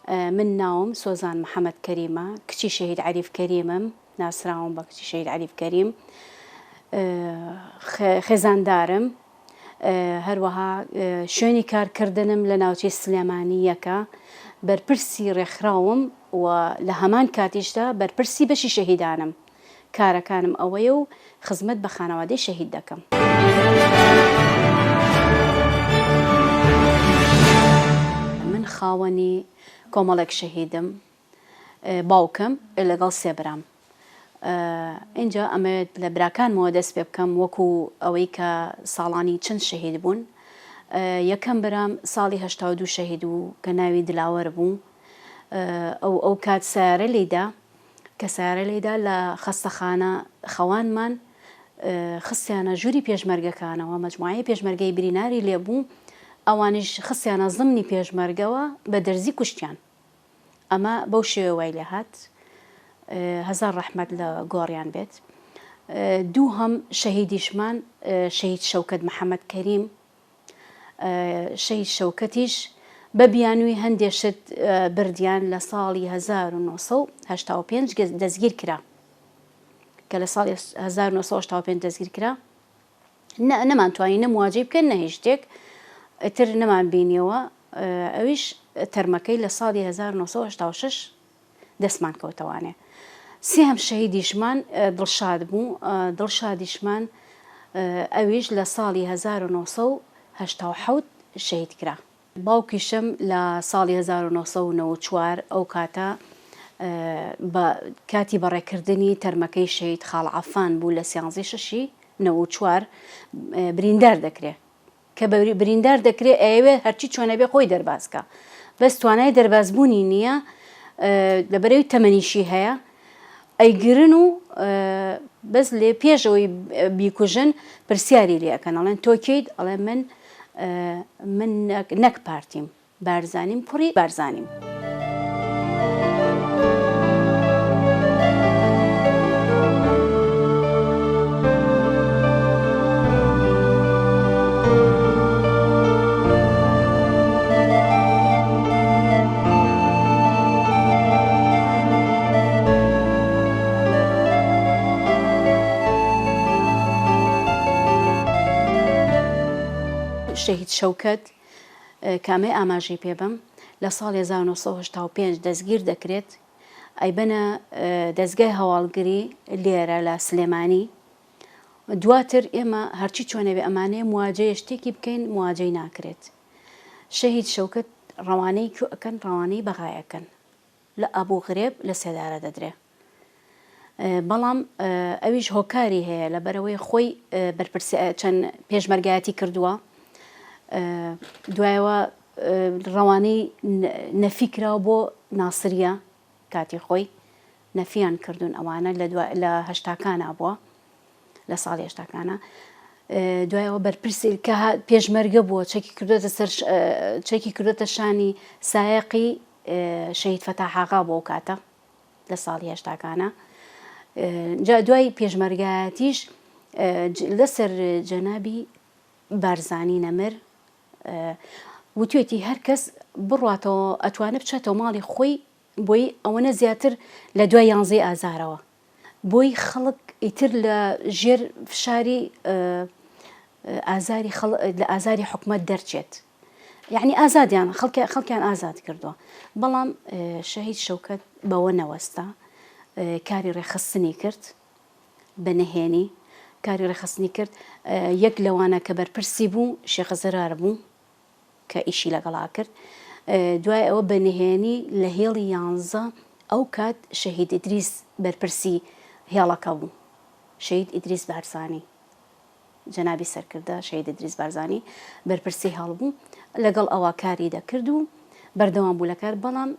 من ناوم سۆزان محەمەد کەریمە، کچی شەهید عەریف کەریمم، ناسراوم بە کچی شەهید عەریف کەریم، خێزاندارم، هەروەها شوێنی کارکردنم لە ناوچەی سلێمانی یەکە، بەرپرسی ڕێکخراوم و لە هەمان کاتیشدا بەرپرسی بەشی شەهیدانم. کارەکانم ئەوەیە و خزمەت بە خانەوادەی شەهید دەکەم. من خاوەنی کۆمەڵێک شەهیدم، باوکم لەگەڵ سێ برام. ئینجا ئەمەوێت لە براکانمەوە دەست پێ بکەم وەکو ئەوەی کە ساڵانی چەند شەهید بوون. یەکەم برام ساڵی 82 شەهید بوو کە ناوی دلاوەر بوو. ئەو ئەو کات سەیارە لێیدا کە سەیارە لێیدا لە خەستەخانە خەوانمان خستیانە ژووری پێشمەرگەکانەوە، مەجموعەی پێشمەرگەی بریناری لێ بوو، ئەوانیش خستیانە زمنی پێشمەرگەوە بە دەرزی کوشتیان. ئەمە بەو شێوە وای لێ هات. هەزار ڕەحمەت لە گۆڕیان بێت. دووهەم شەهیدیشمان شەهید شەوکەت محەمەد کەریم شەهید شەوکەتیش بە بیانووی هەندێ شت بردیان لە ساڵی 1985 دەستگیر کرا کە لە ساڵی 1985 دەستگیر کرا نەمانتوانی نە مواجەی بکەن نە هیچ شتێک ئیتر نەمان بینیەوە ئەویش تەرمەکەی لە ساڵی 1986 دەستمان کەوتەوانێ. سێهەم شەهیدیشمان دڵشاد بوو، دڵشادیشمان ئەویش لە ساڵی 1987 شەهید کرا. باوکیشم لە ساڵی 1994 ئەو کاتە بە کاتی بەڕێکردنی تەرمەکەی شەهید خاڵ عەفان بوو لە سیانزەی شەشی 94 بریندار دەکرێ. کە بریندار دەکرێ ئەیەوێ هەرچی چۆنەبێ خۆی دەرباز کا بەس توانای دەرباز بوونی نییە لەبەرەوەی تەمەنیشی هەیە ئەیگرن و بەس لێ پێش ئەوەی بیکوژن پرسیاری لێ ئەکەن ئەڵێن تۆ کێیت ئەڵێ من من نەک پارتیم بارزانیم کوڕی بارزانیم. شەهید شەوکەت کە ئەمەی ئاماژەی پێ بەم، لە ساڵی 1985 دەستگیر دەکرێت، ئەیبەنە دەزگای هەواڵگری لێرە لە سلێمانی، دواتر ئێمە هەرچی چۆنەبێ ئەمانەیە مواجەیە شتێکی بکەین مواجەی ناکرێت. شەهید شەوکەت ڕەوانەی کوێ ئەکەن؟ ڕەوانەی بەغای ئەکەن. لە ئەبوغرێب لە سێدارە دەدرێ. بەڵام ئەویش هۆکاری هەیە لەبەرئەوەی خۆی بەرپرس چەند پێشمەرگایەتی کردووە دوایەوە ڕەوانەی نەفی کراوە بۆ ناسریە کاتی خۆی نەفیان کردوون ئەوانە لە لە هەشتاکانە بووە لە ساڵی هەشتاکانە دوایەوە بەرپرسی کە پێشمەرگە بووە چەکی کردوێتە سەر چەکی کردوێتە شانی سایەقی شەهید فەتاحاغا بۆ کاتە لە ساڵی هەشتاکانە جا دوای پێشمەرگایەتیش لەسەر جەنابی بارزانی نەمر وتوێتی هەر کەس بڕاتەوە ئەتوانێت بچێتەوە ماڵی خۆی بۆی ئەوەنە زیاتر لە دوای یانزەی ئازارەوە بۆی خەڵک ئیتر لە ژێر فشاری ئازاری لە ئازاری حکومەت دەرچێت یەعنی ئازادیان خەڵکیان خەڵکیان ئازاد کردووە بەڵام شەهید شەوکەت بەوە نەوەستا کاری ڕێکخستنی کرد بە نهێنی کاری ڕێکخستنی کرد یەک لەوانە کە بەرپرسی بوو شێخە زەرار بوو کە ئیشی لەگەڵا کرد دوای ئەوە بە نهێنی لە هێڵی یانزە ئەو کات شەهید ئیدریس بەرپرسی هێڵەکە بوو شەهید ئیدریس بارزانی جەنابی سەرکردە شەهید ئیدریس بارزانی بەرپرسی هێڵ بوو، لەگەڵ ئەوە کاری دەکرد و بەردەوام بوو لە کار، بەڵام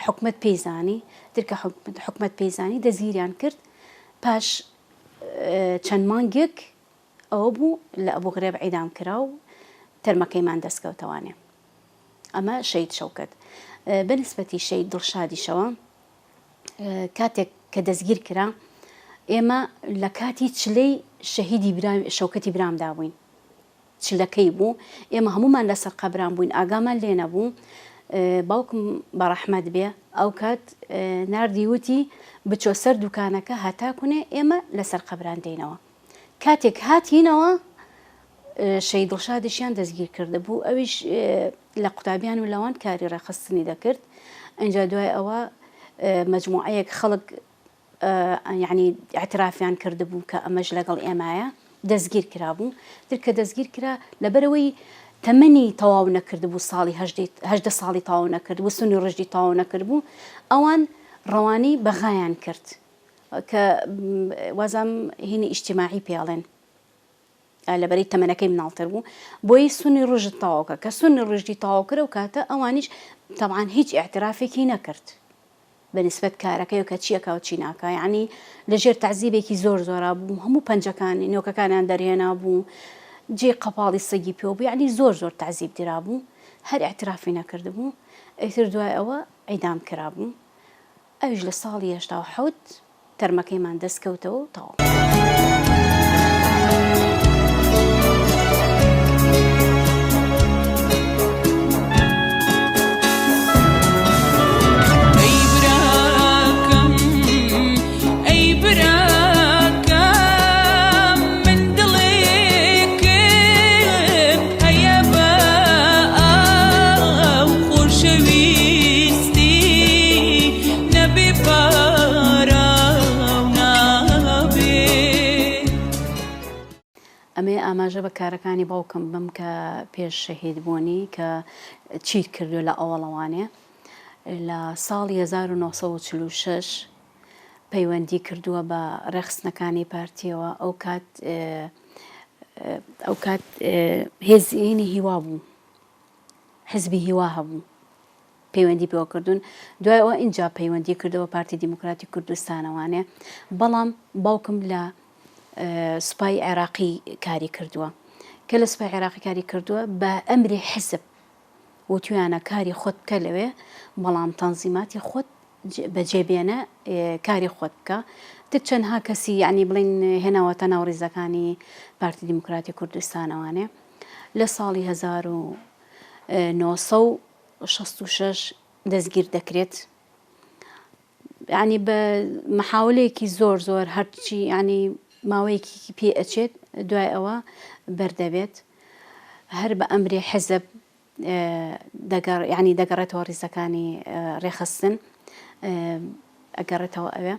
حکومەت پێی زانی، تر کە حکومەت پێی زانی دەستگیریان کرد، پاش چەند مانگێک ئەوە بوو لە ئەبوغرێب عیدام کرا و تەرمەکەیمان دەستکەوتەوانێ. ئەمە شەهید شەوکەت. بە نسبەتی شەهید دڵشادیشەوە کاتێک کە دەستگیر کرا ئێمە لە کاتی چلەی شەهیدی برا شەوکەتی برامدا بووین چلەکەی بوو ئێمە هەمومان لەسەر قەبران بووین ئاگامان لێ نەبوو. باوکم بەڕەحمەت بێ ئەوکات ناردی وتی بچۆ سەر دوکانەکە هەتاکونێ ئێمە لەسەر قەبران دێینەوە. کاتێک هاتینەوە شەهید دڵشادیشیان دەستگیر کردبوو ئەویش لە قوتابیان و لەوان کاری ڕێکخستنی دەکرد ئینجا دوای ئەوە مەجموعەیەک خەڵک یعنی اعترافیان کردبوو کە ئەمەش لەگەڵ ئێمایە دەستگیر کرابوو تر کە دەستگیر کرا لەبەرەوەی تەمەنی تەواو نەکردبوو ساڵی هەژدە ساڵی تەواو نەکردبوو سنی ڕژدی تەواو نەکردبوو ئەوان ڕەوانەی بەغایان کرد کە وازام هینی ئیجتیماعی پێڵێن لەبەرەی تەمەنەکەی مناڵتر بوو بۆی سنی ڕژد تەواوکە کە سنی ڕژدی تەواو کرد و کاتە ئەوانیش تەبعەن هیچ ئیعترافێکی نەکرد بە نسبەت کارەکەی و کە چیەکا و چی ناکا یعنی لەژێر تەعزیبێکی زۆر زۆرا بوو هەموو پەنجەکانی نۆکەکانیان دەرهێنا بوو جێی قەپاڵی سەگی پێوە بوو یعنی زۆر زۆر تەعزیب درابوو هەر ئیعترافی نەکردبوو ئیتر دوای ئەوە عیدام کرابوو ئەویش لە ساڵی 87 تەرمەکەیمان دەست کەوتەوە و تەواو. ئەی براکەم ئەی براکەم من دڵێکم هەیە بە ئاو خۆشەویستی نەبێ پارە و نابێ. ئەمەیە ئاماژە بە کارەکانی باوکم بم کە پێش شەهید بوونی کە چیت کردووە لە ئەوەڵەوانێ لە ساڵی 1946 پەیوەندی کردووە بە ڕێخستنەکانی پارتیەوە ئەو کات ئەو کات هێزینی هیوا بوو حزبی هیوا هەبوو پەیوەندی پێوە کردوون دوای ئەوە ئینجا پەیوەندی کردەوە پارتی دیموکراتی کوردستانەوانێ بەڵام باوکم لە سوپای عێراقی کاری کردووە کە لە سوپای عێراقی کاری کردووە بە ئەمری حزب وتویانە کاری خۆت بکە لەوێ بەڵام تەنزیماتی خۆت بەجێ بێنە کاری خۆت بکە تر چەندها کەسی یعنی بڵین هێناوەتە ناو ڕیزەکانی پارتی دیموکراتی کوردستانەوانێ لە ساڵی 1966 دەستگیر دەکرێت یعنی بە محاولەیەکی زۆر زۆر هەرچی یعنی ماوەیەکی پێ ئەچێت دوای ئەوە بەردەبێت هەر بە ئەمری حزب دەگەڕ یعنی دەگەڕێتەوە ڕیزەکانی ڕێخستن ئەگەڕێتەوە ئەوێ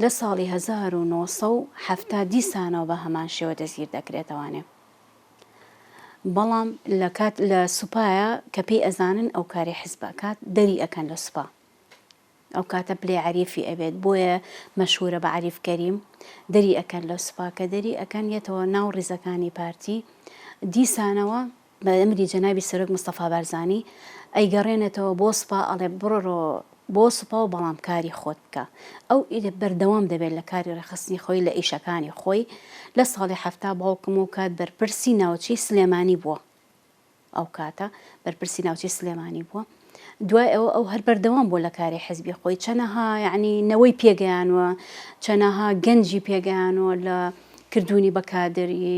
لە ساڵی 1970 دیسانەوە بە هەمان شێوە دەستگیر دەکرێتەوانێ بەڵام لە کات لە سوپایە کە پێی ئەزانن ئەو کاری حزب ئەکات دەری ئەکەن لە سوپا ئەو کاتە پلەی عەریفی ئەبێت بۆیە مەشهورە بە عەریف کەریم دەری ئەکەن لە سوپا کە دەری ئەکەن یەتەوە ناو ڕیزەکانی پارتی دیسانەوە بە ئەمری جەنابی سەرۆک مستەفا بارزانی ئەیگەڕێنێتەوە بۆ سوپا ئەڵێ بڕۆرۆ بۆ سوپا و بەڵام کاری خۆت بکە ئەو بەردەوام دەبێت لە کاری ڕێکخستنی خۆی لە ئیشەکانی خۆی لە ساڵی 70 باوکم و کات بەرپرسی ناوچەی سلێمانی بووە ئەو کاتە بەرپرسی ناوچەی سلێمانی بووە دوای ئەوە ئەو هەر بەردەوام بووە لە کاری حزبی خۆی چەنەها یعنی نەوەی پێگەیانوە چەنەها گەنجی پێگەیانوە لە کردوونی بە کادری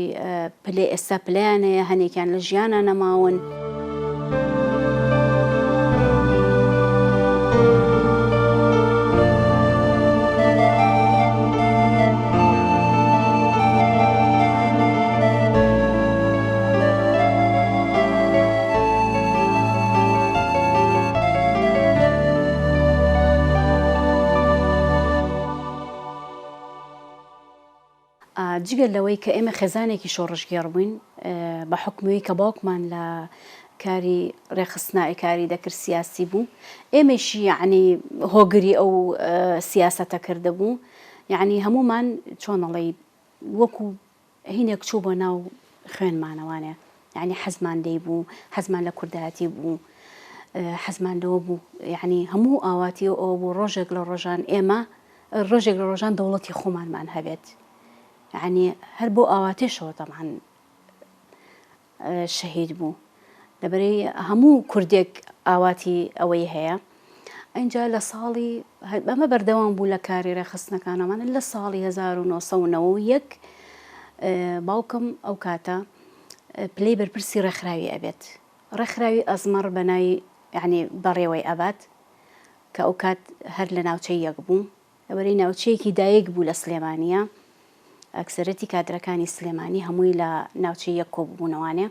پلەی ئێستا پلەیان هەیە هەنێکیان لە ژیانە نەماون. جگە لەوەی کە ئێمە خێزانێکی شۆڕشگێڕ بووین بە حوکمی کە باوکمان لە کاری ڕێکخستنای کاری دەکرد سیاسی بوو ئێمەشی یعنی هۆگری ئەو سیاسەتە کردبوو یعنی هەمومان چۆنەڵی وەکو هینێک چوو بۆ ناو خوێنمانەوانێ یعنی حەزمان لێی بوو حەزمان لە کوردایەتی بوو حەزمان لەوە بوو یعنی هەموو ئاواتی ئەوە بوو ڕۆژێک لە ڕۆژان ئێمە ڕۆژێک لە ڕۆژان دەوڵەتی خۆمانمان هەبێت یعنی هەر بۆ ئاواتێشەوە تەبعەن شەهید بوو لەبەرەی هەموو کوردێک ئاواتی ئەوەی هەیە ئینجا لە ساڵی ئەمە بەردەوام بوو لە کاری ڕێکخستنەکانەوانە لە ساڵی 1991 باوکم ئەو کاتە پلەی بەرپرسی ڕێکخراوی ئەبێت ڕێکخراوی ئەزمەڕ بە ناوی یەعنی بەڕێوەی ئەبات کە ئەوکات هەر لە ناوچەی یەک بوو لەبەرەی ناوچەیەکی دایک بوو لە سلێمانیە ئەکسەرەتی کادرەکانی سلێمانی هەمووی لە ناوچەی یەک کۆببوونەوانێ.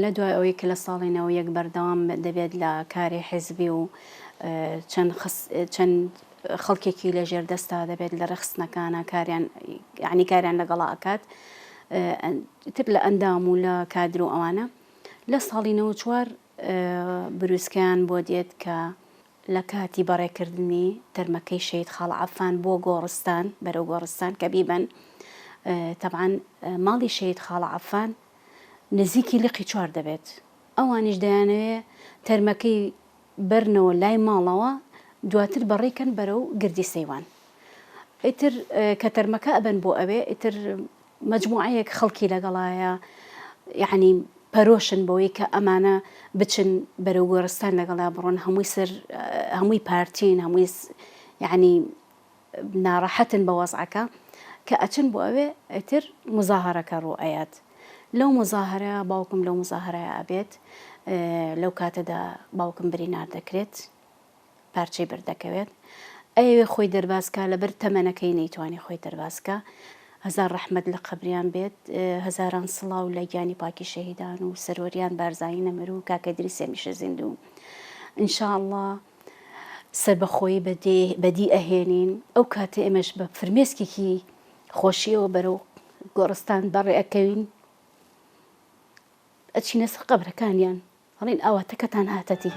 لە دوای ئەوەی کە لە ساڵی 91 بەردەوام دەبێت لە کاری حیزبی و چەند چەند خەڵکێکی لە ژێر دەستا دەبێت لە ڕێکخستنەکانە کاریان یعنی کاریان لەگەڵا ئەکات تر لە ئەندام و لە کادر و ئەوانە لە ساڵی 94 بروسکەیان بۆ دێت کە لە کاتی بەڕێکردنی تەرمەکەی شەهید خاڵە عەفان بۆ گۆڕستان بەرەو گۆڕستان کە بیبەن تەبعەن ماڵی شەهید خاڵە عەفان نزیکی لقی چوار دەبێت ئەوانیش دەیانەوێ تەرمەکەی بەرنەوە لای ماڵەوە دواتر بەڕێکەن بەرەو گردی سەیوان ئیتر کە تەرمەکە ئەبەن بۆ ئەوێ ئیتر مەجموعەیەک خەڵکی لەگەڵایە یەعنی پەرۆشن بەوەی کە ئەمانە بچن بەرەو گۆرستان لەگەڵیا بڕۆن هەمووی سەر هەمووی پارتین هەمووی یەعنی ناڕەحەتن بە وەزعەکە کە ئەچن بۆ ئەوێ ئیتر مزاهەرەکە ڕوو ئەیات لەو مزاهەرە باوکم لەو مزاهەرەیە ئەبێت لەو کاتەدا باوکم برینار دەکرێت پارچەی بەردەکەوێت ئەیەوێ خۆی دەرباز کا لەبەر تەمەنەکەی نەیتوانی خۆی دەرباز کا هەزار ڕەحمەت لە قەبریان بێت هەزاران سڵاو لە گیانی پاکی شەهیدان و سەروەریان بارزانی نەمر و کاکە ئیدریس هەمیشە زیندوو ان شاء اللە سەربەخۆیی بەدی ئەهێنین ئەو کاتە ئێمەش بە فرمێسکێکی خۆشیەوە بەرەو گۆڕستان بەڕێ ئەکەوین ئەچینە سەر قەبرەکانیان ئەڵێن ئاواتەکەتان هاتە دی.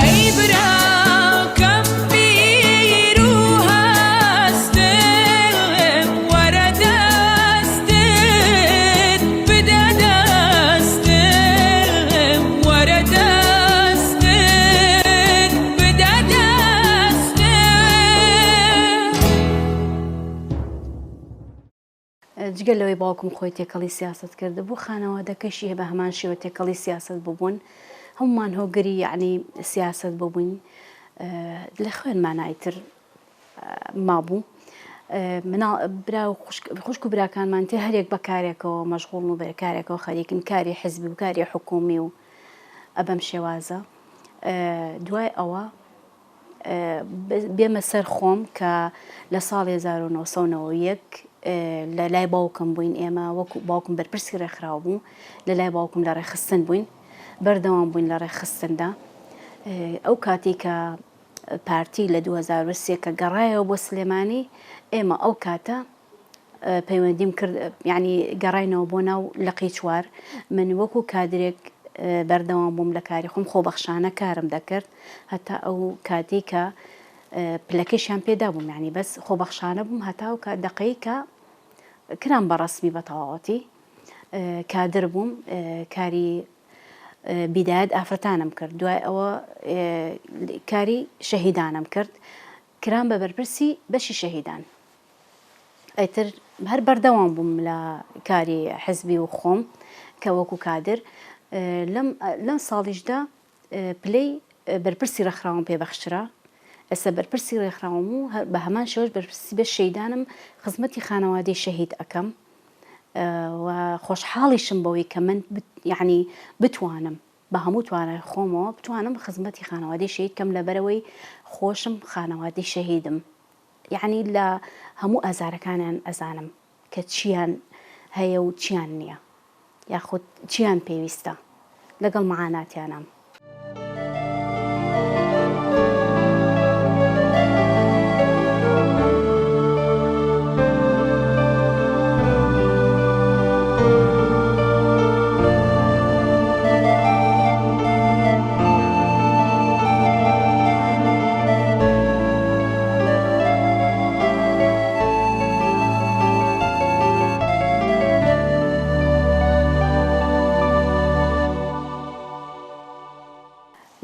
ئەی براکەم بیر و هەستم وەرە دەستت بدە دەستم وەرە دەستت بدە دەستم. جگە لەوەی باوکم خۆی تێکەڵی سیاسەت کردبوو، خانەوادەکەشی بە هەمان شێوە تێکەڵی سیاسەت ببوون. هەموومان هۆگری یەعنی سیاسەت ببووین. لە خوێنمانا ئیتر مابوو. مناڵ برا و خوشک و براکانمان تر هەرێک بە کارێکەوە مەشغوڵن و بە کارێکەوە خەریکن، کاری حزبی و کاری حکوومی و بەم شێوازە. دوای ئەوە بێمە سەر خۆم کە لە ساڵی 1991 لە لای باوکم بووین ئێمە وەکو باوکم بەرپرسی ڕێکخراو بوو لە لای باوکم لە ڕێکخستن بووین بەردەوام بووین لە ڕێکخستندا ئەو کاتی کە پارتی لە 2003 کە گەڕایەوە بۆ سلێمانی ئێمە ئەو کاتە پەیوەندیم کرد یانی گەڕاینەوە بۆ ناو لقی چوار من وەکو کادرێک بەردەوام بووم لە کاری خۆم خۆبەخشانە کارم دەکرد هەتا ئەو کاتێک کە پلەکەشیان پێدا بووم یانی بەس خۆبەخشانە بووم هەتا و کە دەقەی کە کرام بە ڕەسمی بە تەواوەتی کادر بووم کاری بیدایەت ئافرەتانم کرد دوای ئەوە کاری شەهیدانم کرد کرام بە بەرپرسی بەشی شەهیدان. ئیتر هەر بەردەوام بووم لە کاری حزبی و خۆم کە وەکو کادر لەم لەم ساڵیشدا پلەی بەرپرسی ڕێکخراوم پێ بەخشرا ئێستا بەرپرسی ڕێکخراوم و بە هەمان شێوەش بەرپرسی بەش شەیدانم خزمەتی خانەوادەی شەهید ئەکەم و خۆشحاڵیشم بەوەی کە من یعنی بتوانم بە هەموو توانای خۆمەوە بتوانم خزمەتی خانەوادەی شەهید کەم لەبەرئەوەی خۆشم خانەوادەی شەهیدم یەعنی لە هەموو ئازارەکانیان ئەزانم کە چیان هەیە و چیان نییە یاخود چیان پێویستە لەگەڵ معاناتیانام.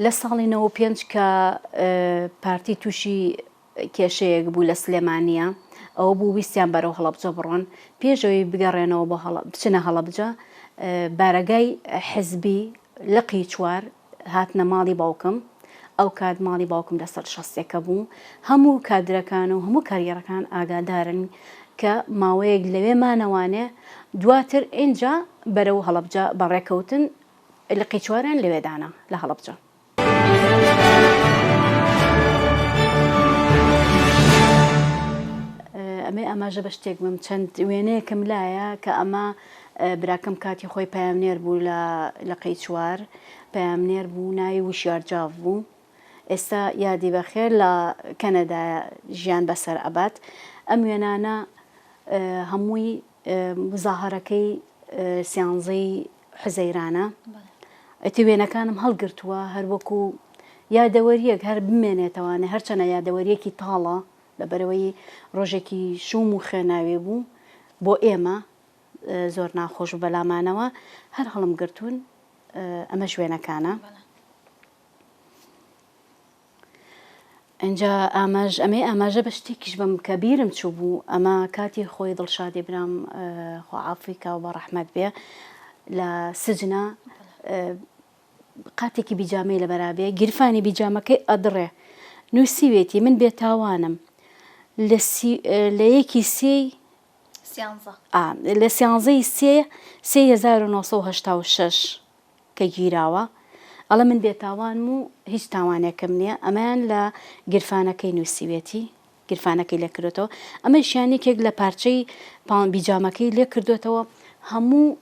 لە ساڵی 95 کە پارتی تووشی کێشەیەک بوو لە سلێمانییە، ئەوە بوو ویستیان بەرەو هەڵەبجە بڕۆن، پێش ئەوەی بگەڕێنەوە بۆ بچنە هەڵەبجە، بارەگای حزبی لقی چوار هاتنە ماڵی باوکم، ئەوکات ماڵی باوکم لەسەر شەستێکە بوو، هەموو کادرەکان و هەموو کارگێڕەکان ئاگادارن کە ماوەیەک لەوێ مانەوانێ، دواتر ئینجا بەرەو هەڵەبجە بەڕێکەوتن، لقی چواریان لەوێ دانا لە هەڵەبجە. ئەمەی ئاماژە بە شتێک بم چەند وێنەیەکم لایە کە ئەمە براکەم کاتی خۆی پەیامنێر بوو لە لقی چوار پەیامنێر بوو ناوی وشیار جاف بوو ئێستا یادی بەخێر لە کەنەدا ژیان بەسەر ئەبات ئەم وێنانە هەمووی مزاهەرەکەی سیانزەی حوزەیرانە ئیتر وێنەکانم هەڵگرتووە هەر وەکو یادەوەریەک هەر بمێنێتەوانێ هەرچەنە یادەوەریەکی تاڵە لەبەرەوەی ڕۆژێکی شوم و خوێناوی بوو بۆ ئێمە زۆر ناخۆش و بەلامانەوە هەر هەڵم گرتوون ئەمەش وێنەکانە. ئینجا ئاماژ ئەمەی ئاماژە بە شتێکیش بم کە بیرم چووبوو ئەمە کاتی خۆی دڵشادی برام خوا عافوی کا و بە ڕەحمەت بێ لە سجنا قاتێکی بیجامەی لەبەرا بێ گیرفانی بیجامەکەی ئەدڕێ نووسیوێتی من بێتاوانم لە سی لە یەکی سێی سیانزە لە سیانزەی سێ سێی 1986 کە گیراوە ئەڵێ من بێتاوانم و هیچ تاوانێکم نییە ئەمەیان لە گیرفانەکەی نووسیوێتی گیرفانەکەی لێ کردۆتەوە ئەمەشیان یەکێک لە پارچەی پان بیجامەکەی لێ کردۆتەوە هەموو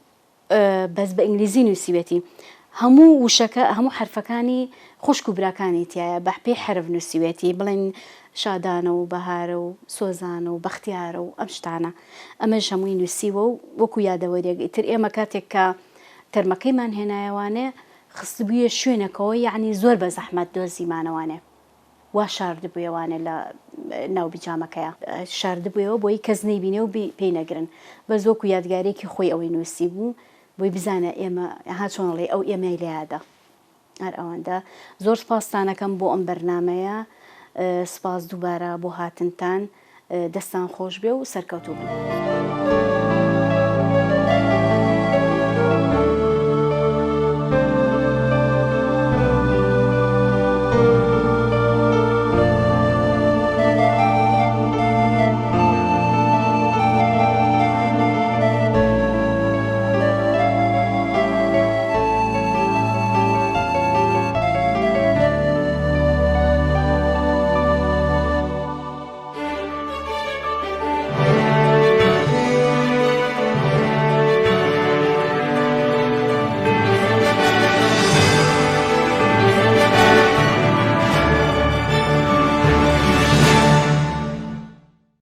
بەس بە ئینگلیزی نووسیوێتی هەموو وشەکە هەموو حرفەکانی خوشک و براکانی تایە بە پێی حرف نووسیوێتی بڵێن شادانە و بەهارە و سۆزانە و بەختیارە و ئەم شتانە ئەمەش هەمووی نووسیوە و وەکو یادەوەریەک ئیتر ئێمە کاتێک کە تەرمەکەیمان هێنایەوانێ خستبوویە شوێنێکەوە یەعنی زۆر بە زەحمەت دۆزیمانەوانێ وا شاردبوویەوانێ لە ناو بیجامەکەیا شاردبوویەوە بۆی کەس نەیبینێ و پێی نەگرن بەس وەکو یادگاریەکی خۆی ئەوەی نووسیبوو بۆی بزانە ئێمە ها چۆن ئەڵێی ئەو ئێمەی لە یادە هەر ئەوەندە زۆر سپاستانەکەم بۆ ئەم بەرنامەیە سپاس دووبارە بۆ هاتنتان دەستان خۆش بێ و سەرکەوتوو بن.